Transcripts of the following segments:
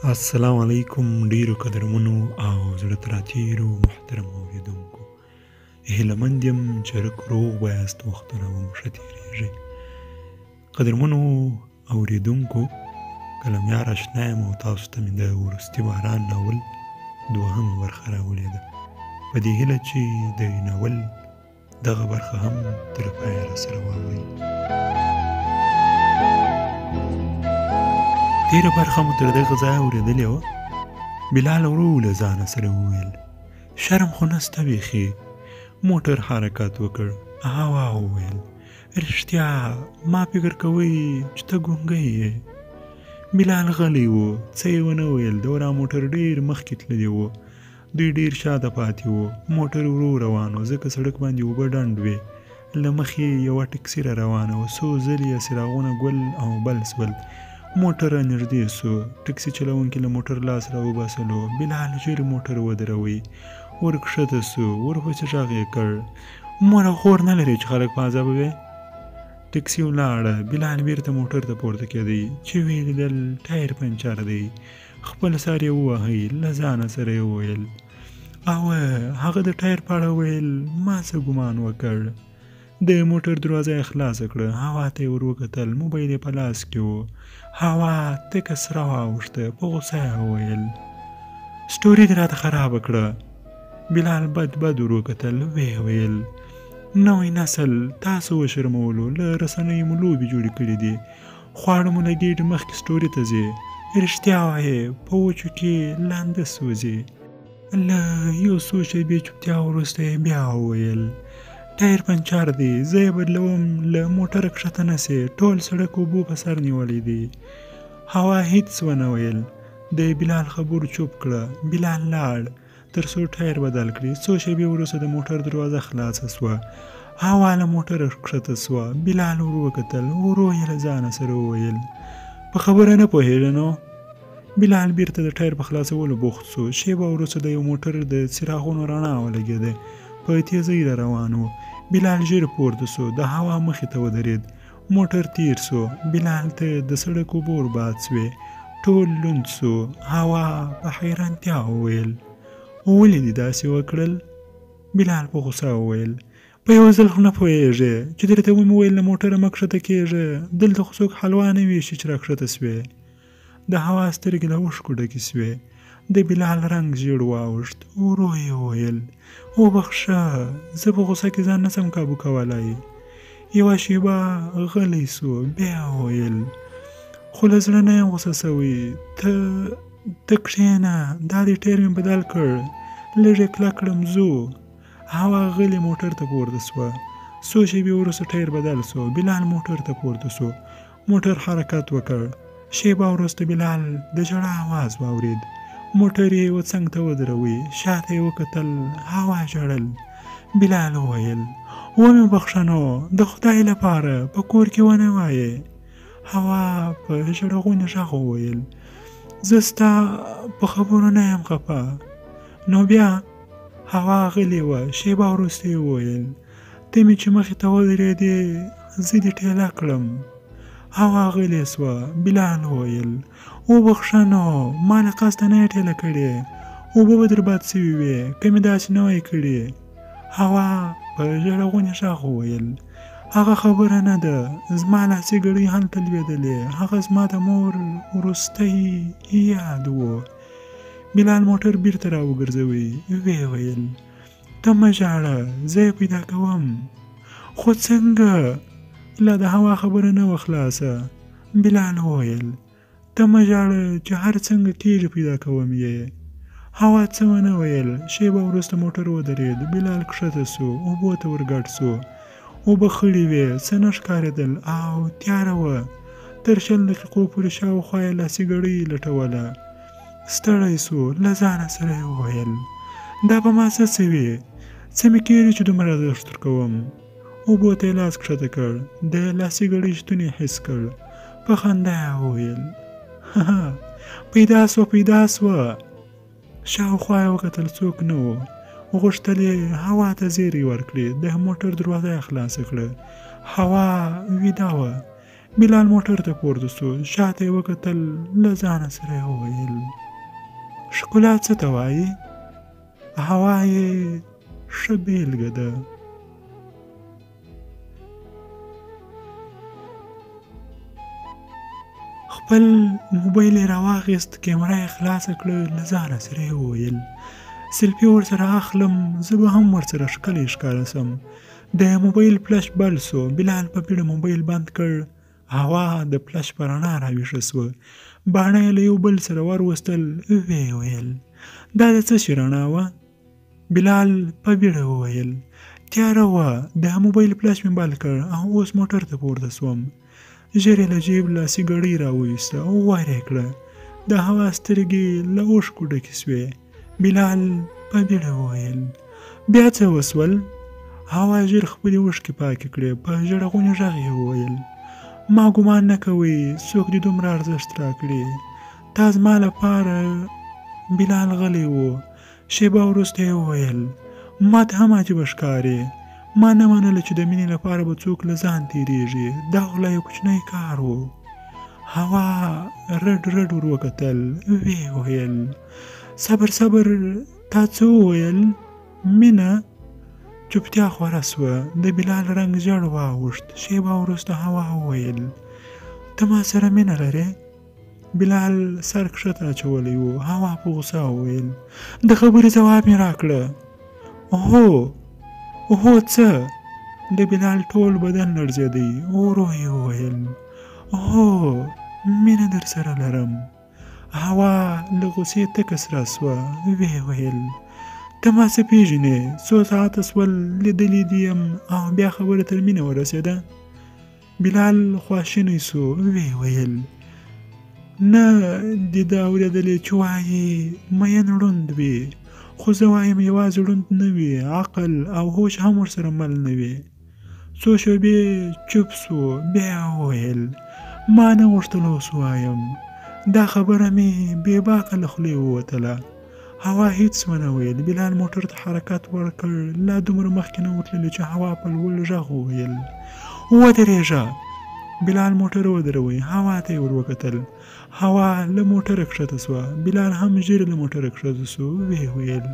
السلام علیکم ډیرو قدرمنو او زړه ته راتېرو محترمو اورېدونکو، هیله مند یم چې رک روغ به یاست، وختونه به مو ښه تېرېږي. قدرمنو اورېدونکو، قلمیار اشنا یم او تاسو ته مې د وروستي باران ناول دوهمه برخه راوړې ده، په دې هیله چې د ناول دغه برخه هم تر پایه راسره واورئ. تېره برخه مو تر دغه ځایه اورېدلې وه. بلال ورو له ځانه سره وویل، شرم خو نسته بیخي. موټر حرکت وکړ. هوا وویل، رښتیا ما فکر کوئ چې ته ګونګی یې. بلال غلی و، څه یې ونه ویل. د ورا موټر ډېر مخکې تللی و، دوی ډېر شاته پاتې وو. موټر ورو روان و، ځکه سړک باندې اوبه ډنډ وې. له مخې یوه ټکسي را روانه وه، څو ځلې یې څراغونه ګل او بل سول. موټر را نږدې سو، ټکسي چلوونکي له موټر لاس را وباسلو. بلال ژر موټر ودروی، ور کښته سو، ورپسې غږ یې کړ، مور او خور نه لرې چې خلک په عذابوې؟ ټکسي ولاړه. بلال بیرته موټر ته پورته کېدی، چې ویې لیدل ټایر پنچر دی. خپل سر یې وواهی، له ځانه سره یې وویل، او هغه د ټایر په اړه ویل، ما څه ګومان وکړ. د موټر دروازه یې خلاصه کړه، هوا ته یې ور وکتل، موبایل یې په لاس کې و. هوا تکه سره واوښته، په غوسه یې وویل، سټوري دې راته خرابه کړه. بلال بد بد ور وکتل، ویې ویل، نوی نسل تاسو وشرمولو، له رسنیو مو لوبې جوړې کړې دي، خواړه مو له ګېډې مخکې سټوري ته ځي، رښتیا وایې په وچو کې لانده سوځي. له یو څو شېبې چوپتیا وروسته یې بیا وویل، ټایر پنچر دی، زه یې بدلوم، له موټره کښته نه سې، ټول سړک اوبو په سر نیولی دی. هوا هیڅ ونه ویل، د بلال خبرو چوپ کړه. بلال لاړ تر څو ټایر بدل کړي. څو شېبې وروسته د موټر دروازه خلاصه سوه، هوا له موټره کښته سوه. بلال ور وکتل، ورو یې له ځانه سره وویل، په خبره نه پوهېږې نو؟ بلال بیرته د ټایر په خلاصولو بوخت سو. شېبه وروسته د یو موټر د څراغونو رڼا ولګېده، په تېزۍ را روان و. بلال ژر پورته سو، د هوا مخې ته ودرېد. موټر تېر سو، بلال ته د سړک اوبه ور باد سوې، ټول لوند سو. هوا په حیرانتیا وویل، ولې دې داسې وکړل؟ بلال په غوسه وویل، په یو ځل خو نه پوهېږې چې درته ومې ویل له موټره مه کښته کېږه، دلته خو څوک حلوا نه ویشي چې راکښته سوې. د هوا سترګې له اوښکو ډکې سوې، د بلال رنګ ژیړ واوښت. ورو یې وویل، وبخښه، زه په غوسه کې ځان نه سم کابو کولی. یوه شېبه غلی سو، بیا وویل، خو له زړه نه یم غوسه سوی، ته کښېنه، دا دی ټایر مې بدل کړ، لږ یې کلک کړم، ځو. هوا غلې موټر ته پورته سوه. څو شېبې وروسته ټایر بدل سو، بلال موټر ته پورته سو. موټر حرکت وکړ. شېبه وروسته بلال د ژړا اواز واورېد. موټر یې یوه څنګ ته ودروی، شاته یې وکتل، هوا ژړل. بلال وویل، ومې بخښه نو، د خدای لپاره په کور کې ونه وایې. هوا په ژړغوني غږ وویل، زه ستا په خبرو نه یم خفه. نو بیا؟ هوا غلې وه. شېبه وروسته یې وویل، ته مې چې مخې ته ودرېدې زه دې ټېله کړم. هوا غلې سوه. بلال وویل، وبخښه نو، ما له قصده نه یې ټېله کړې، اوبه به در باد سوي وې که مې داسې نه وای کړې. هوا په ژړغوني غږ وویل، هغه خبره نه ده، زما لاسي ګړۍ هلته لوېدلې، هغه زما د مور وروستی یاد و. بلال موټر بیرته راوګرځوی، ویې ویل، ته مه ژاړه، زه یې پیدا کوم. خو څنګه؟ لا د هوا خبره نه وه خلاصه. بلال وویل، ته مه ژاړه، چې هر څنګه کېږي پیدا کوم یې. هوا څه ونه ویل. شېبه وروسته موټر ودرېد. بلال کښته سو، اوبو ته ورګډ سو. اوبه خړې وې، څه نه ښکارېدل او تیاره وه. تر 20 دقیقو پورې شاوخوا یې لاسي ګړۍ لټوله. ستړی سو، له ځانه سره یې وویل، دا په ما څه سوي، څه مې کېږي چې دومره ارزښت ورکوم؟ اوبو ته یې لاس کښته کړ، د لاسي ګړۍ شتون یې حس کړ. په خندا یې وویل، پیدا سوه، پیدا سوه. شاوخوا یې وکتل، څوک نه و. غوښتل یې هوا ته زیری ورکړي. د موټر دروازه یې خلاصه کړه. هوا ویده وه. بلال موټر ته پورته سو، شاته یې وکتل، له ځانه سره یې وویل: ښکلا څه ته وایي؟ هوا یې ښه بېلګه ده. خپل موبایل یې راواخیست، کیمره یې خلاصه کړه، له ځانه سره یې وویل: سیلفي ورسره اخلم، زه به هم ورسره ښکلی ښکاره سم. د موبایل فلش بل سو، بلال په بیړه موبایل بند کړ. هوا د فلش په رڼا راویښه سوه، باڼه یې له یو بل سره وروستل، ویې ویل: دا د څه شي رڼا وه؟ بلال په بیړه وویل: تیاره وه، د موبایل فلش مې بل کړ او اوس موټر ته پورته سوم. ژر یې له جیب لاسي ګړۍ راوایسته او ور یې کړه. د هوا سترګې له اوښکو ډکې سوې. بلال په بیړه وویل: بیا څه وسول؟ هوا ژر خپلې اوښکې پاکې کړې، په ژړغوني غږ یې وویل: ما ګومان نه کوئ څوک دې دومره ارزښت راکړي، تا زما لپاره. بلال غلی و. شېبه وروسته یې وویل: ما ته هم عجیبه ښکارې، ما نه منله چې د مینې لپاره به څوک له ځان تېرېږي، دا خو لا یو کوچنی کار و. هوا رډ رډ ور وکتل، ویې ویل: صبر صبر، تا څه وویل؟ مینه؟ چوپتیا خوره سوه، د بلال رنګ ژړ واوښت. شېبه وروسته هوا وویل: ته ما سره مینه لرې؟ بلال سر کښته اچولی و. هوا په غوسه وویل: د خبرې ځواب مې راکړه. هو هو څه؟ د بلال ټول بدن لړزېدی، ورو یې وویل: هو مینه در سره لرم. هوا له غوسې تکه سره سوه، ویې ویل: ته ما څه پېژنې؟ څو ساعته سول لیدلي دي یم او بیا خبره تر مینې ورسېده. بلال خواشینی سو، ویې ویل: نه دې ده اورېدلې چې وایي مین ړوند وي، خو زه وایم یوازې ړوند نه وي، عقل او هوش هم ورسره مل نه وي. څو شېبې چوپ سو، بیا یې وویل: ما نه غوښتل اوس ووایم، دا خبره مې بې باکه له خولې ووتله. هوا هیڅ ونه ویل. بلال موټر ته حرکت ورکړ، لا دومره مخکې نه و تللی چې هوا په لوړ غږ وویل: ودرېږه! بلال موټر ودروی، هوا ته یې ور وکتل. هوا له موټره کښته سوه، بلال هم ژر له موټره کښته سو، ویې ویل: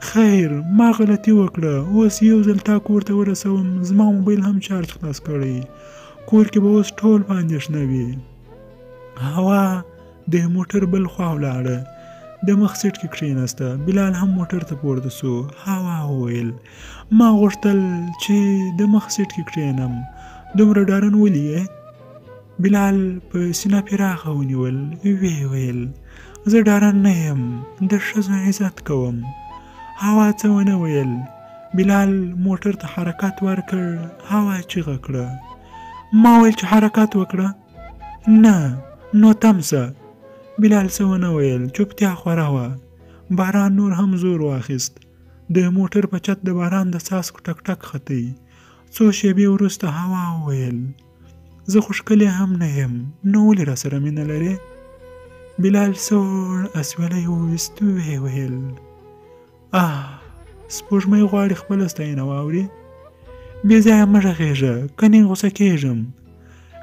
خیر، ما غلطي وکړه، اوس یو ځل تا کور ته ورسوم، زما موبایل هم چارج خلاص کړی، کور کې به اوس ټول په اندېښنه وي. هوا د موټر بل خوا ولاړه، د مخ سیټ کې کښېناسته. بلال هم موټر ته پورته سو. هوا وویل: ما غوښتل چې د مخ سیټ کې کښېنم، دومره ډارن ولې یې؟ بلال په سینه پراخه ونیول، ویې ویل: زه ډارن نه یم، د ښځو عزت کوم. هوا څه ونه ویل. بلال موټر ته حرکت ورکړ. هوا چیغه کړه: ما ویل چې حرکت وکړه. نه نو تم سه. بلال څه ونه ویل، چوپتیا خوره وه. باران نور هم زور واخیست، د موټر په چت د باران د څاڅکو ټک ټک ختی. څو شېبې وروسته هوا وویل: زه خو ښکلې هم نه یم، نو ولې راسره مینه لرې؟ بلال سوړ اسویلی وویست، ویې ویل: آه، سپوږمۍ غواړي خپله ستاینه واوري. بې ځایه مه غږېږه، کنې غوسه کېږم.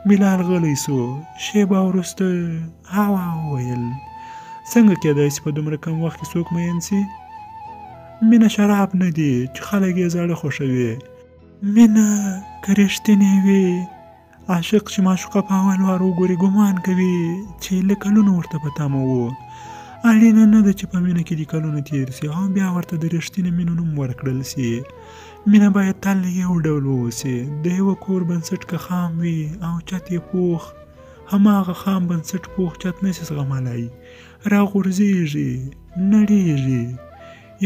بلال غلی سو. شېبه وروسته هوا وویل: څنګه کېدای سي په دومره کم وخت کې څوک مین سي؟ مینه شراب نه دي چې خلک یې زاړه خوښوي. مینه که رښتینې وي، عاشق چې معشوقه په اول وار وګوري ګومان کوي چې له کلونو ورته په تمه و. اړینه نه ده چې په مینه کې دې کلونه تېر سي او بیا ورته د رښتینې مینې نوم ورکړل سي. مینه باید تل یو ډول واوسي. د یوه کور بنسټ که خام وي او چت یې پوخ، هماغه خام بنسټ پوخ چت نسي زغملی، راغورځېږي، نړېږي.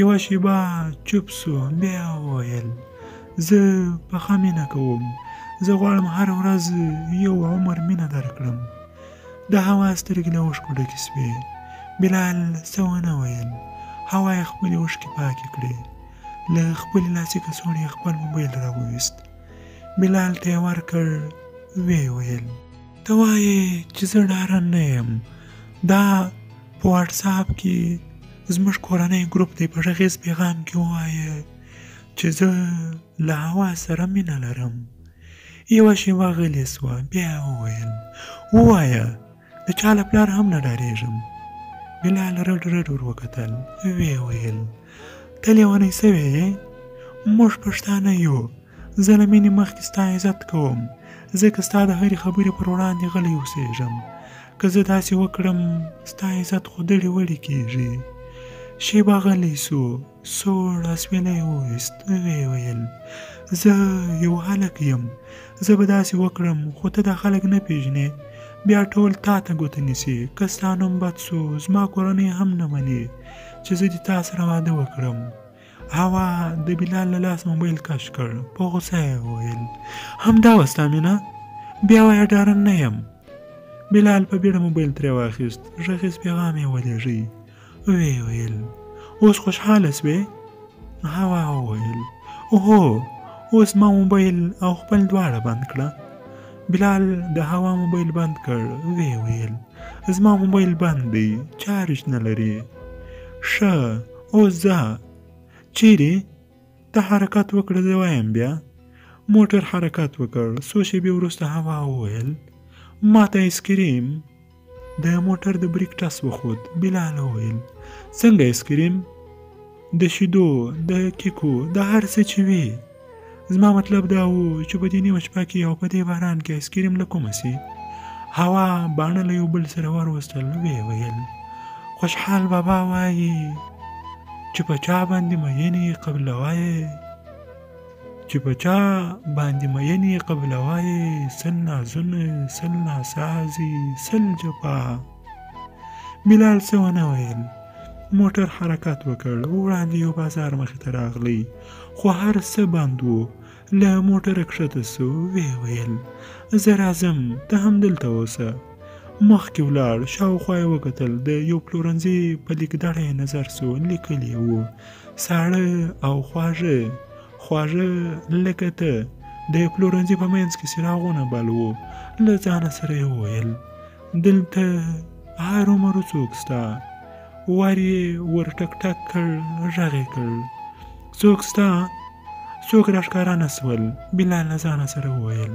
یوه شېبه چوپ سو، بیا وویل: زه پخه مینه کوم، زه غواړم هره ورځ یو عمر مینه درکړم. د هوا سترګې له اوښکو ډکې سوې. بلال څه ونه ویل. هوا یې خپلې اوښکې پاکې کړې، له خپلې لاسي کڅوړې یې خپل موبایل راوویست، بلال ته یې ورکړ، ویې ویل: ته وایې چې زه ډارن نه یم، دا په واټساپ کې زموږ کورنۍ ګروپ دی، په غږیز پیغام کې ووایه چې زه له هوا سره مینه لرم. یوه شېبه غلې سوه، بیا یې وویل: ووایه، د چا له پلار هم نه ډارېږم. بلال رډ رډ ور وکتل، ویې ویل: ته لیونی سوې یې؟ موږ پښتانه یو، زه له مینې مخکې ستا عزت کوم، ځکه ستا د هرې خبرې پر وړاندې غلی اوسېږم. که زه داسې وکړم، ستا عزت خو دړې وړې کېږي. شېبه غلی سو، سوړ اسویلی یې وویست، ویې ویل: زه یو هلک یم، زه به داسې وکړم، خو ته دا خلک نه پېژنې، بیا ټول تا ته ګوته نیسي. که ستا نوم بد سو، زما کورنۍ هم نه مني چې زه دې تا سره واده وکړم. هوا د بلال له لاس موبایل کش کړ، په غوسه یې وویل: همدا وه ستا مینه؟ بیا وایه ډارن نه یم. بلال په بیړه موبایل ترې واخیست، غږیز پیغام یې ولېږی، ویې ویل: اوس خوشحاله سوې؟ هوا وویل: هو، اوس ما موبایل او خپل دواړه بند کړه. بلال د هوا موبایل بند کړ، ویې ویل: زما موبایل بند دی، چارج نه لري. ښه، اوس ځه. چیرې؟ ته حرکت وکړه، زه وایم بیا. موټر حرکت وکړ. څو شېبې وروسته هوا وویل: ما ته ایسکریم. د موټر د بریک ټس وخوت. بلال وویل: څنګه ایسکریم؟ د شیدو، د کیکو، د هر څه چې وي. زما مطلب دا و چې په دې نیمه شپه کې او په دې باران کې ایسکریم له کومه سي؟ هوا باڼه له یو بل سره وروستل، ویې ویل: خوشحال بابا وایي چې په چا باندې مینې قبلوایې، چې په چا باندې مینې قبلوایې، سل نازونه، سل ناسازي، سل جفا. بلال څه ونه ویل. موټر حرکت وکړ، وړاندې یو بازار مخې ته راغلی، خو هر څه بند و. له موټره کښته سو، ویې ویل: زه راځم، ته هم دلته اوسه. مخکې ولاړ، شاوخوا یې وکتل، د یو پلورنځي په لیکدړه یې نظر سو، لیکلي یې وو: ساړه او خواږه، خواږه لکه ته. د پلورنځي په منځ کې څراغونه بل وو. له ځانه سره یې وویل: دلته هرومرو څوک سته. ور یې ور ټک ټک کړ، غږ یې کړ: څوک سته؟ څوک راښکاره نه سول. بلال له ځانه سره وویل: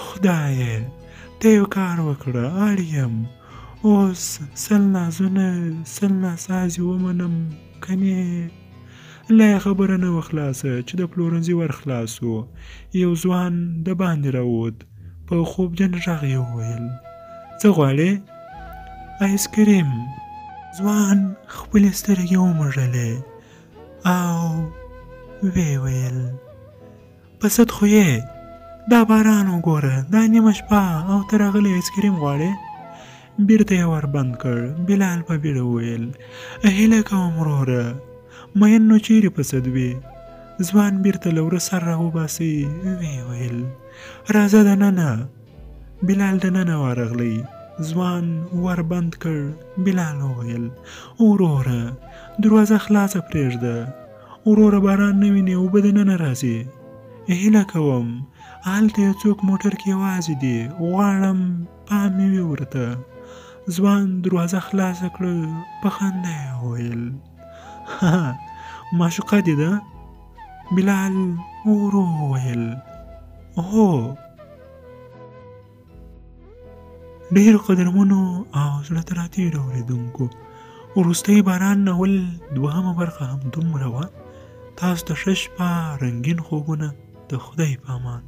خدایه، ته یو کار وکړه، اړ یم اوس سل نازونه، سل ناسازي ومنم، کنې. لا یې خبره نه وه خلاصه چې د پلورنځي ور خلاص سو. یو ځوان د باندې راووت، په خوبجن غږ یې وویل: څه غواړې؟ ایسکریم. ځوان خپلې سترګې ومږلې او ویې ویل: په سد خو یې، دا باران وګوره، دا نیمه شپه او ته راغلی ایسکریم غواړې؟ بیرته یې ور بند کړ. بلال په بیړه وویل: هیله کوم وروره، مین نو چیرې په سد وي؟ ځوان بیرته له وره سر راوباسي، ویې ویل: راځه دننه. بلال دننه ورغلی، ځوان ور بند کړ. بلال وویل: وروره، دروازه خلاصه پرېږده. وروره، باران نه وینې، اوبه دننه راځي. هیله کوم، هلته یو څوک موټر کې یوازې دي، غواړم پام مې وي ورته. ځوان دروازه خلاصه کړه، په خندا یې وویل: معشوقه دې ده؟ بلال ورو وویل: هو. ډېرو قدرمنو او زړه ته راتېرو اورېدونکو، وروستی باران ناول دوهمه برخه هم دومره وه. تاسو ته ښه شپه، رنګین خوبونه، د خدای په امان.